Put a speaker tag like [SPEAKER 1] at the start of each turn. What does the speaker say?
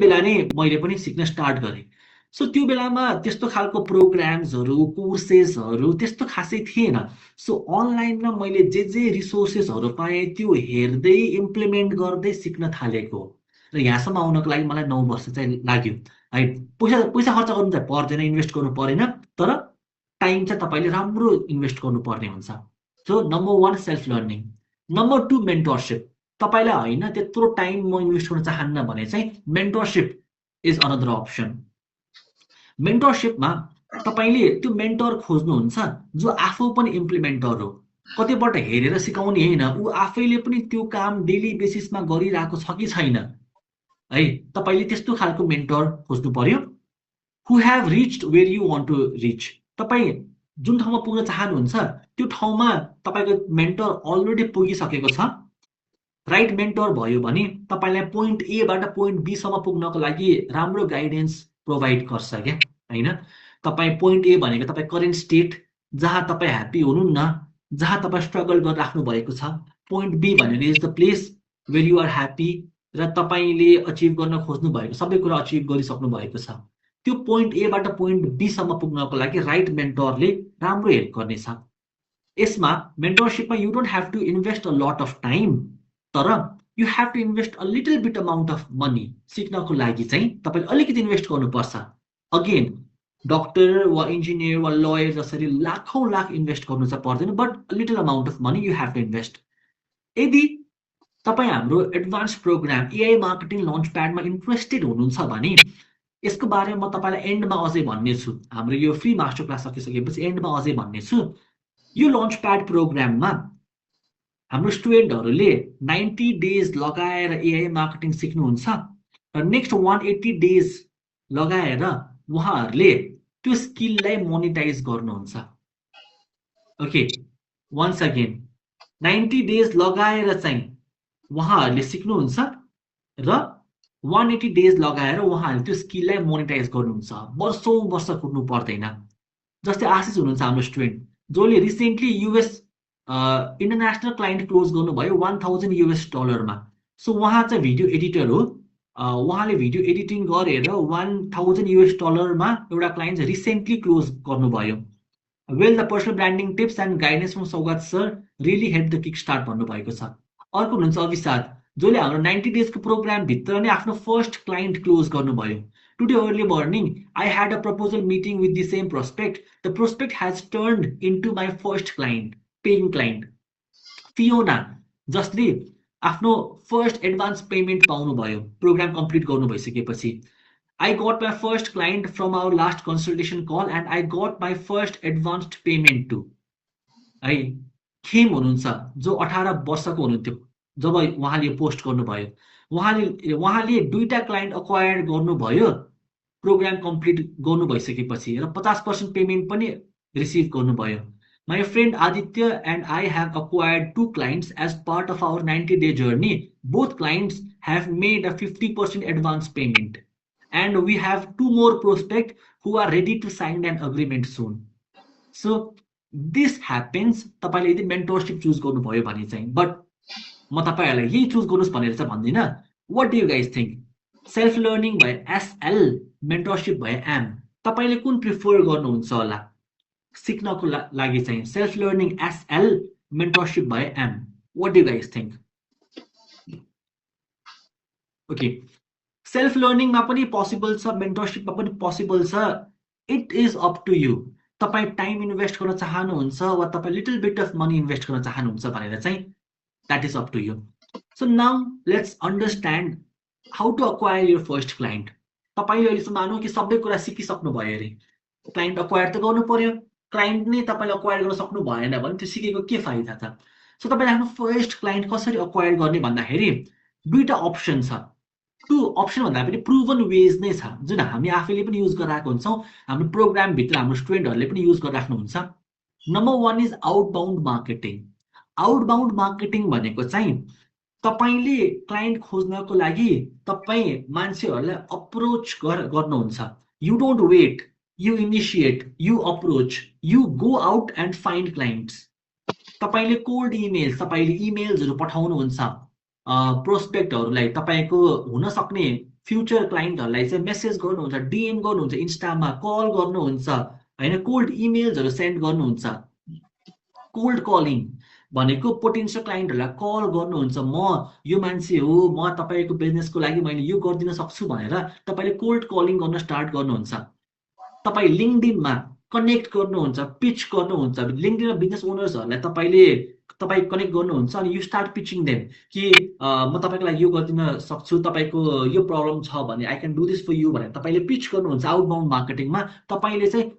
[SPEAKER 1] बेला नै मैले पनि सिक्न स्टार्ट गरेँ। सो त्यो बेलामा त्यस्तो खालको प्रोग्राम्सहरू कोर्सेसहरू त्यस्तो खासै थिएन। सो अनलाइनमा मैले जे रिसोर्सेसहरू पाएँ त्यो हेर्दै इम्प्लिमेन्ट गर्दै सिक्न थालेको हो। र यहाँसम्म आउनको लागि मलाई 9 वर्ष चाहिँ लाग्यो है। पैसा पैसा खर्च गर्नु चाहिँ पर्दैन, इन्भेस्ट गर्नु परेन, तर टाइम चाहिँ तपाईँले राम्रो इन्भेस्ट गर्नुपर्ने हुन्छ। So number 1 self learning. Number 2 mentorship. तपाईँलाई होइन त्यत्रो टाइम म इन्भेस्ट गर्न चाहन्न भने चाहिँ मेन्टरसिप इज अनदर अप्सन। मेन्टरसिपमा तपाईँले त्यो मेन्टर खोज्नुहुन्छ जो आफू पनि इम्प्लिमेन्टर हो, कतैबाट हेरेर सिकाउने होइन, ऊ आफैले पनि त्यो काम डेली बेसिसमा गरिरहेको छ कि छैन है। तपाईँले त्यस्तो खालको मेन्टर खोज्नु पर्यो who have reached where you want to reach. तपाईँ जुन ठाउँमा पुग्न चाहनुहुन्छ त्यो ठाउँमा तपाईँको मेन्टर अलरेडी पुगिसकेको छ। राइट मेन्टर भयो भने तपाईँलाई पोइन्ट एबाट पोइन्ट बीसम्म पुग्नको लागि राम्रो गाइडेन्स प्रोभाइड गर्छ क्या होइन। तपाईँ पोइन्ट ए भनेको तपाईँ करेन्ट स्टेट जहाँ तपाईँ ह्याप्पी हुनुहुन्न, जहाँ तपाईँ स्ट्रगल गरिराख्नु भएको छ। पोइन्ट बी भनेको is the place where you are happy र तपाईँले अचिभ गर्न खोज्नु भएको सबै कुरा अचिभ गरिसक्नु भएको छ। त्यो पोइन्ट एबाट पोइन्ट बीसम्म पुग्नको लागि राइट मेन्टरले राम्रो हेल्प गर्नेछ। यसमा मेन्टरसिपमा you don't have to invest a lot of time, तर you have to invest a little bit amount of money. सिक्नको लागि चाहिँ तपाईँले अलिकति इन्भेस्ट गर्नुपर्छ। अगेन डक्टर वा इन्जिनियर वा लयर जसरी लाखौँ लाख इन्भेस्ट गर्नु चाहिँ पर्दैन, but little amount of money you have to invest. यदि तपाईँ हाम्रो advance programme AI marketing launch प्याडमा इन्ट्रेस्टेड हुनुहुन्छ भने यसको बारेमा म तपाईँलाई एन्डमा अझै भन्ने छु। हाम्रो यो फ्री मास्टर क्लास सकिसकेपछि एन्डमा अझै भन्ने छु। यो लन्च प्याड प्रोग्राममा हाम्रो स्टुडेन्टहरूले 90 डेज लगाएर एआई मार्केटिङ सिक्नुहुन्छ र नेक्स्ट 180 डेज लगाएर उहाँहरूले त्यो स्किललाई मोनिटाइज गर्नुहुन्छ। ओके, वन्स अगेन 90 डेज लगाएर चाहिँ उहाँहरूले सिक्नुहुन्छ र 180 डेज लगाएर उहाँहरूले त्यो स्किललाई मोनिटाइज गर्नुहुन्छ। वर्षौँ वर्ष कुद्नु पर्दैन। जस्तै आशिष हुनुहुन्छ हाम्रो स्टुडेन्ट जसले recently US international client close गर्नुभयो $1000 सो उहाँ चाहिँ भिडियो एडिटर हो। उहाँले भिडियो एडिटिङ गरेर $1000 एउटा क्लाइन्ट रिसेन्टली क्लोज गर्नुभयो। Well the personal branding tips and guidance from Saugat sir really help the kick start भन्नुभएको छ। अर्को हुनुहुन्छ अविसाद जसले हाम्रो 90 डेजको प्रोग्राम भित्र नै आफ्नो फर्स्ट क्लाइन्ट क्लोज गर्नुभयो। Today early morning, I had a proposal meeting with the same prospect. The prospect has turned into my first client, paying client. Fiona, जसले आफ्नो फर्स्ट एडभान्स पेमेन्ट पाउनुभयो प्रोग्राम कम्प्लिट गर्नु भइसकेपछि। I got my first client from our last consultation call and I got my first advanced payment too. है खेम हुनुहुन्छ जो 18 वर्षको हुनुहुन्थ्यो जब उहाँले पोस्ट गर्नुभयो। उहाँले दुईटा क्लाइन्ट अक्वायर गर्नुभयो प्रोग्राम कम्प्लिट गर्नु भइसकेपछि र 50% पेमेन्ट पनि रिसिभ गर्नुभयो। My friend Aditya and I have acquired 2 clients as part of our 90-day journey. Both clients have made a 50% advance payment and we have 2 more prospects who are ready to sign an agreement soon. So this happens तपाईले यदि मेन्टरशिप choose गर्नुभयो भने चाहिँ। But म तपाईहरुलाई यही choose गर्नुस् भनेर चाहिँ भन्दिन। What do you guys think? Self learning भए एसएल, मेन्टरशिप भए एम, तपाईले कुन प्रिफर गर्नुहुन्छ होला सिक्नको लागि चाहिँ? सेल्फ लर्निङ एसएल, मेन्टरशिप भए एम, what do you guys think? Okay, self लर्निङमा पनि पोसिबल छ, मेन्टरशिपमा पनि पोसिबल छ। It is up to you. तपाई टाइम इन्भेस्ट गर्न चाहनुहुन्छ वा तपाई little bit of money invest गर्न चाहनुहुन्छ भनेर चाहिँ that is up to you. So now let's understand how to acquire your first client. तपाईले अहिलेसम्म मानौ कि सबै कुरा सिकिसक्नु भयो अरे, क्लाइन्ट अक्वायर त गर्नु पर्यो। क्लाइन्ट नै तपाईले अक्वायर गर्न सक्नु भएन भने त्यो सिकेको के फाइदा त? सो तपाईले आफ्नो फर्स्ट क्लाइन्ट कसरी अक्वायर गर्ने भन्दाखेरि दुईटा अप्सन छ। टु अप्सन भन्दा पनि प्रुभन वेज नै छ जुन हामी आफैले पनि युज गरिरहेको हुन्छौँ, हाम्रो प्रोग्राम भित्र हाम्रो स्टुडेन्टहरूले पनि युज गरिराख्नुहुन्छ। Number 1 is outbound marketing. Outbound marketing भनेको चाहिँ तपाईले क्लाइन्ट खोज्नको लागि तपाई मान्छेहरूलाई अप्रोच गर्नुहुन्छ। You don't wait, you initiate, you approach, you go out and find clients. तपाईले कोल्ड इमेल, तपाईले इमेल्सहरू पठाउनुहुन्छ प्रोस्पेक्टहरूलाई, तपाईको हुन सक्ने फ्युचर क्लाइन्टहरूलाई चाहिँ मेसेज गर्नुहुन्छ, डिएम गर्नुहुन्छ, इन्स्टामा कल गर्नुहुन्छ होइन, कोल्ड इमेल्सहरू सेन्ड गर्नुहुन्छ। कोल्ड कलिङ भनेको पोटेन्सियल क्लाइन्टहरूलाई कल गर्नुहुन्छ, म यो मान्छे हो, म तपाईँको बिजनेसको लागि मैले यो गरिदिन सक्छु भनेर तपाईँले कोल्ड कलिङ गर्न स्टार्ट गर्नुहुन्छ। तपाईँ लिङ्कडिनमा कनेक्ट गर्नुहुन्छ, पिच गर्नुहुन्छ, लिङ्कडिनमा बिजनेस ओनर्सहरूलाई तपाईँ कनेक्ट गर्नुहुन्छ अनि यु स्टार्ट पिचिङ देम कि म तपाईँको लागि यो गरिदिन सक्छु, तपाईँको यो प्रब्लम छ भने I can do this for you भनेर तपाईँले पिच गर्नुहुन्छ आउटबाउन्ड मार्केटिङमा। तपाईँले चाहिँ